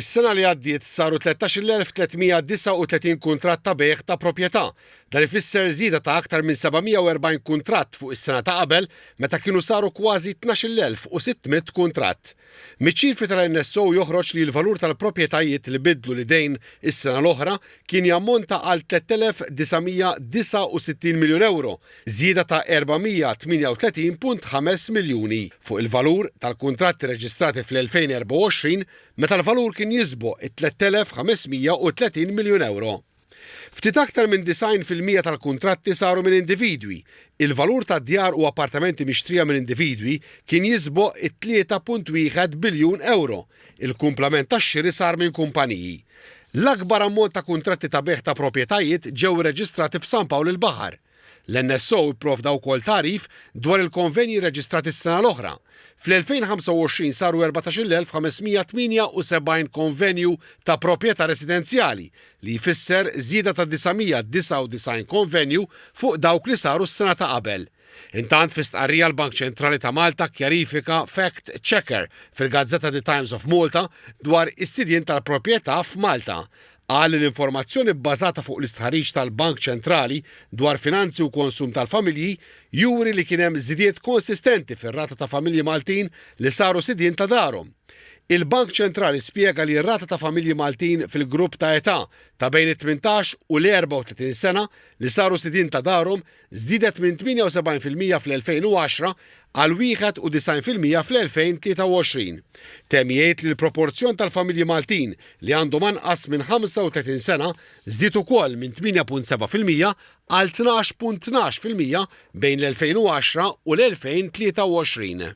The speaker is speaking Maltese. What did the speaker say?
Is-sena li għaddiet saru 13,339 kuntratt ta' bejgħ ta' proprjetà. Dan ifisser żieda ta' aktar minn 740 kuntratt fuq is-sena ta' qabel meta kienu saru kważi 12,600 kuntratt. Miċ-ċifri tal-NSO joħroġ li l-valur tal-proprjetajiet li biddlu l-idejn is-sena l-oħra kien jammonta għal 3,969 miljun ewro, żieda ta' 438.5 miljuni fuq il-valur tal-kuntratti reġistrati fl-2024 meta l-valur kien jisboq it-3,530 miljun ewro. Ftit aktar minn 90% tal-kuntratti saru minn individwi. Il-valur ta' djar u appartamenti mixtrija minn individwi kien jisboq it-3.1 biljun ewro. Il-kumplament tax-xiri sar minn kumpaniji. L-akbar ammont ta' kuntratti ta' bejgħ ta' proprjetajiet ġew irreġistrati f'San Pawl il-Baħar. L-NSO pprovda wkoll tagħrif dwar il-konvenji rreġistrati s-sena l-oħra. Fl-2025 saru 14,578 konvenju ta' proprjetà residenzjali, li jfisser żieda ta' 999 konvenju fuq dawk li saru s-sena ta' qabel. Intant fi stqarrija l-Bank Ċentrali ta' Malta kkjarifika fact checker fil-gazzetta The Times of Malta dwar is-sidien tal-proprjetà f'Malta. Qal li l-informazzjoni bbażata fuq l-istħarriġ tal-Bank Ċentrali dwar finanzi u konsum tal-familji juri li kien hemm żidiet konsistenti fir-rata ta' familji Maltin li saru sidien ta' darhom. Il-Bank Ċentrali spjega li r-rata ta' familji Maltin fil-grupp ta' età ta' bejn it-18 u l-34 sena li saru sidien ta' darhom żdiedet minn 78% fl-2010 għal 91% fl-2023. Temm jgħid li l-proporzjon tal-familji Maltin li għandhom anqas minn 35 sena żdied ukoll minn 8.7% għal 12.12% bejn l-2010 u l-2023.